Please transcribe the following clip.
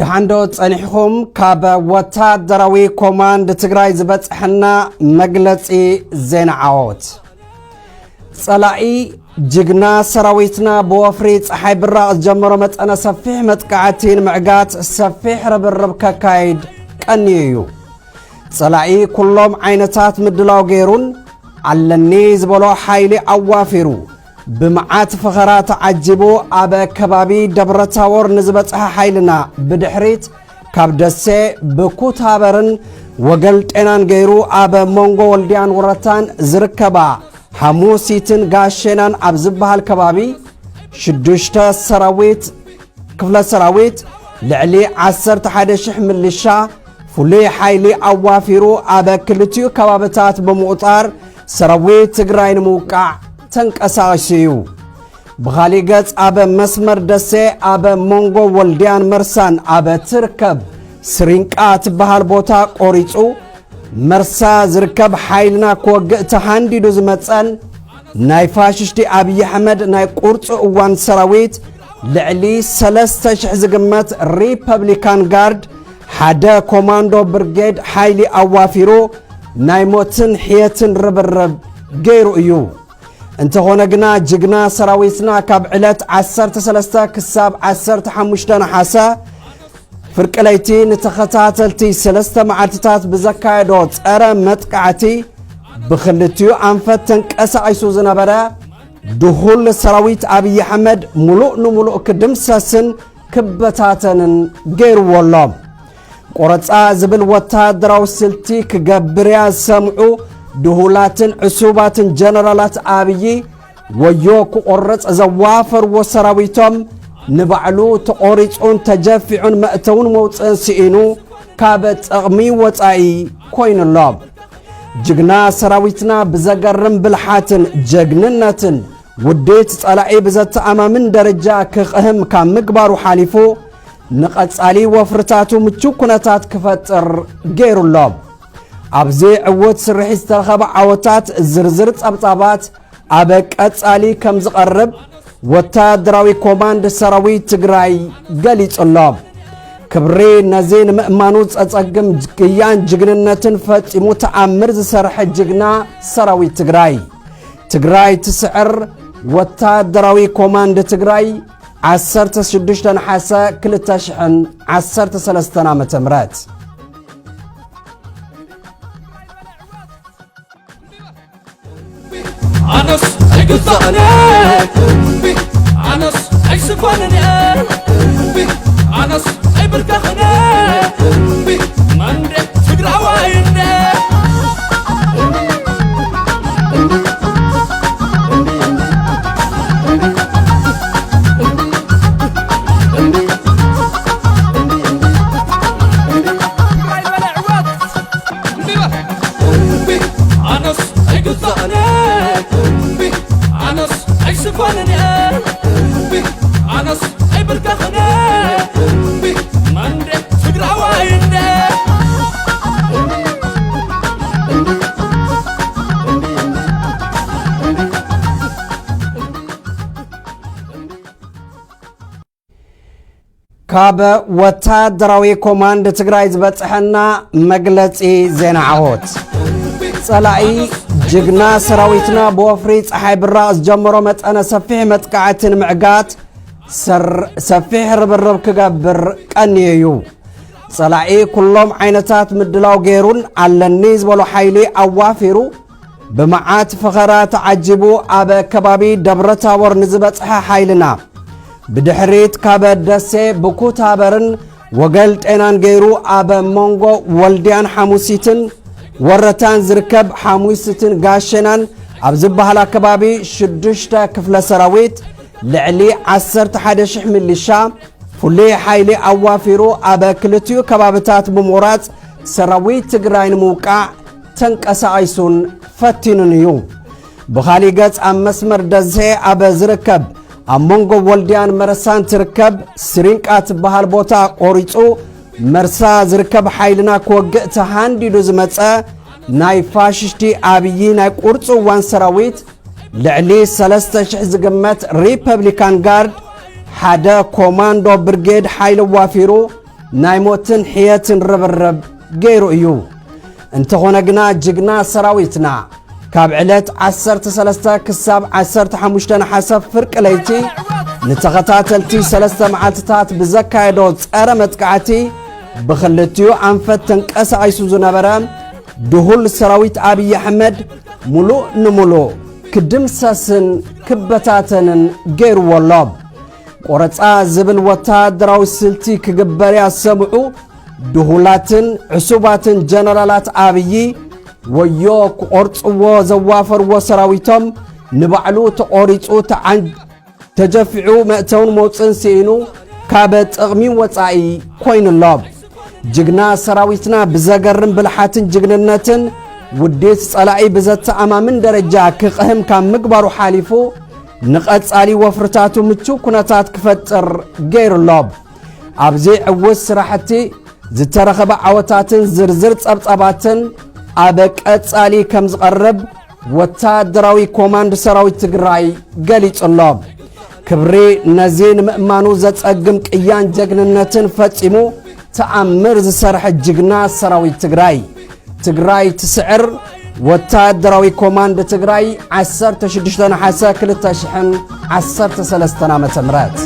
ሓንዶ ጸኒሕኹም ካብ ወታደራዊ ኮማንድ ትግራይ ዝበጽሐና መግለጺ ዜና ዓወት። ጸላኢ ጅግና ሰራዊትና ብወፍሪ ጸሓይ ብራቕ ዝጀመሮ መጠነ ሰፊሕ መጥቃዕቲ ንምዕጋት ሰፊሕ ርብርብ ከካይድ ቀንዩ እዩ። ጸላኢ ኩሎም ዓይነታት ምድላው ገይሩን ኣለኒ ዝበሎ ሓይሊ ኣዋፊሩ ብመዓት ፈኸራ ተዓጂቡ ኣብ ከባቢ ደብረ ታቦር ንዝበጽሐ ሓይልና ብድሕሪት ካብ ደሴ ብኩታበርን ወገል ጤናን ገይሩ ኣብ መንጎ ወልድያን ወረታን ዝርከባ ሓሙሲትን ጋሼናን ኣብ ዝበሃል ከባቢ ሽዱሽተ ሰራዊት ክፍለ ሰራዊት ልዕሊ ዓሰርተ ሓደ ሽሕ ምልሻ ፍሉይ ሓይሊ ኣዋፊሩ ኣብ ክልቲኡ ከባብታት ብምቑጻር ሰራዊት ትግራይ ንምውቃዕ ተንቀሳቒሱ እዩ። ብኻሊእ ገጽ ኣብ መስመር ደሴ ኣብ መንጎ ወልድያን መርሳን ኣብ ትርከብ ስሪንቃ ትበሃል ቦታ ቆሪጹ መርሳ ዝርከብ ሓይልና ክወግእ ተሃንዲዱ ዝመጸን ናይ ፋሽስቲ ኣብይ ኣሕመድ ናይ ቁርፂ እዋን ሰራዊት ልዕሊ ሰለስተ ሽሕ ዝግመት ሪፐብሊካን ጋርድ ሓደ ኮማንዶ ብርጌድ ሓይሊ ኣዋፊሩ ናይ ሞትን ሕየትን ርብርብ ገይሩ እዩ። እንተኾነ ግና ጅግና ሰራዊትና ካብ ዕለት ዓሰርተ ሰለስተ ክሳብ ዓሰርተ ሓሙሽተ ነሓሰ ፍርቂ ለይቲ ንተኸታተልቲ ሰለስተ መዓልትታት ብዘካየዶ ጸረ መጥቃዕቲ ብኽልቲኡ ኣንፈት ተንቀሳቒሱ ዝነበረ ድኹል ሰራዊት ኣብይ ኣሕመድ ሙሉእ ንሙሉእ ክድምሰስን ክበታተንን ገይርዎ ኣሎ። ቆረጻ ዝብል ወታደራዊ ስልቲ ክገብር እያ ዝሰምዑ ድሁላትን ዕሱባትን ጀነራላት ኣብይ ወዮ ክቆርጽ ዘዋፈርዎ ሰራዊቶም ንባዕሉ ተቆሪጹን ተጀፊዑን መእተውን መውፅእን ስኢኑ ካብ ጥቕሚ ወጻኢ ኮይኑ ኣሎ። ጅግና ሰራዊትና ብዘገርም ብልሓትን ጀግንነትን ውዴት ጸላኢ ብዘተኣማምን ደረጃ ክቕህም ካብ ምግባሩ ሓሊፉ ንቐጻሊ ወፍርታቱ ምቹ ኩነታት ክፈጥር ገይሩ ኣሎ። ኣብዚ ዕዉት ስርሒት ዝተረኸበ ዓወታት ዝርዝር ጸብጻባት ኣብ ቀጻሊ ከም ዝቐርብ ወታደራዊ ኮማንድ ሰራዊት ትግራይ ገሊጹ ኣሎ። ክብሪ ነዚ ንምእማኑ ጸጸግም ግያን ጅግንነትን ፈጺሙ ተኣምር ዝሰርሐ ጅግና ሰራዊት ትግራይ። ትግራይ ትስዕር። ወታደራዊ ኮማንድ ትግራይ ዓሰርተ ሽዱሽተ ነሓሰ ክልተ ሽሕን ዓሰርተ ሰለስተን ዓመተ ምህረት። ኣነስ ኣይግዛእን እየ፣ ኣነስ ኣይስኮንን እየ፣ ኣነስ ኣይብርከኽን እየ፣ መንደ ትግራዋይ እንደ ኣነስ ኣይግዛእን እየ፣ ኣነስ ኣይስኮንን እየ፣ ኣነስ ኣይብርከኽን እየ፣ መንደ ትግራዋይ እንደ ካብ ወታደራዊ ኮማንድ ትግራይ ዝበፅሐና መግለፂ ዜና ዓወት። ፀላኢ ጅግና ሰራዊትና ብወፍሪ ፀሓይ ብራቕ ዝጀመሮ መጠነ ሰፊሕ መጥቃዕቲ ንምዕጋት ሰር-፣ ሰፊሕ ርብርብ ክገብር ቀንዩ እዩ። ፀላኢ ኩሎም ዓይነታት ምድላው ገይሩን ኣለኒ ዝበሎ ሓይሊ ኣዋፊሩ ብመዓት ፈኸራ ተዓጂቡ ኣብ ከባቢ ደብረ ታቦር ንዝበጽሐ ሓይልና፣ ብድሕሪት ካብ ደሴ ብኩታበርን ወገል ጤናን ገይሩ ኣብ መንጎ ወልድያን ሓሙሲትን ወረታን ዝርከብ ሓሙሲትን ጋሸናን ኣብ ዝበሃል ኣከባቢ ሽዱሽተ ክፍለ ሰራዊት ልዕሊ ዓሰርተ ሓደ ሽሕ ሚሊሻ ፍሉይ ሓይሊ ኣዋፊሩ ኣብ ክልቲኡ ከባብታት ብምቑራጽ ሰራዊት ትግራይ ንምውቃዕ ተንቀሳቒሱን ፈቲኑን እዩ። ብኻሊእ ገጽ ኣብ መስመር ደሴ ኣብ ዝርከብ ኣብ መንጎ ወልድያን መረሳን ትርከብ ስሪንቃ ትበሃል ቦታ ቆሪጹ መርሳ ዝርከብ ሓይልና ክወግእ ተሃንዲዱ ዝመጸ ናይ ፋሽስቲ ኣብዪ ናይ ቁርጺ እዋን ሰራዊት ልዕሊ ሰለስተ ሽሕ ዝግመት ሪፐብሊካን ጋርድ ሓደ ኮማንዶ ብርጌድ ሓይሊ ኣዋፊሩ ናይ ሞትን ሕየትን ርብርብ ገይሩ እዩ። እንተኾነ ግና ጅግና ሰራዊትና ካብ ዕለት ዓሰርተ ሰለስተ ክሳብ ዓሰርተ ሓሙሽተ ነሓሰ ፍርቂ ለይቲ ንተኸታተልቲ ሰለስተ መዓልትታት ብዘካየዶ ጸረ መጥቃዕቲ ብኽልቲኡ ኣንፈት ተንቀሳቒሱ ዝነበረ ድሁል ሰራዊት ኣብይ ኣሕመድ ሙሉእ ንሙሉእ ክድምሰስን ክበታተንን ገይርዎ ኣሎ። ቆረጻ ዝብል ወታደራዊ ስልቲ ክግበር ያሰምዑ ድሁላትን ዕሱባትን ጀነራላት ኣብይ ወዮ ክቆርጽዎ ዘዋፈርዎ ሰራዊቶም ንባዕሉ ተቆሪጹ ተዓን-፣ ተጀፊዑ መእተውን መውፅን ስኢኑ ካብ ጥቕሚ ወፃኢ ኮይኑሎ። ጅግና ሰራዊትና ብዘገርም ብልሓትን ጅግንነትን ውዴት ጸላኢ ብዘተኣማምን ደረጃ ክቕህም ካብ ምግባሩ ሓሊፉ ንቐጻሊ ወፍርታቱ ምቹው ኩነታት ክፈጥር ገይሩሎ። ኣብዚ ዕውት ስራሕቲ ዝተረኸበ ዓወታትን ዝርዝር ጸብጻባትን ኣብ ቀጻሊ ከም ዝቐርብ ወታደራዊ ኮማንድ ሰራዊት ትግራይ ገሊጹሎ። ክብሪ ነዚ ንምእማኑ ዘጸግም ቅያን ጀግንነትን ፈጺሙ ተኣምር ዝሰርሐ ጅግና ሰራዊት ትግራይ። ትግራይ ትስዕር። ወታደራዊ ኮማንድ ትግራይ፣ ዓሰርተ ሽዱሽተ ነሓሰ ክልተ ሽሕን ዓሰርተ ሰለስተን ዓመተ ምህረት።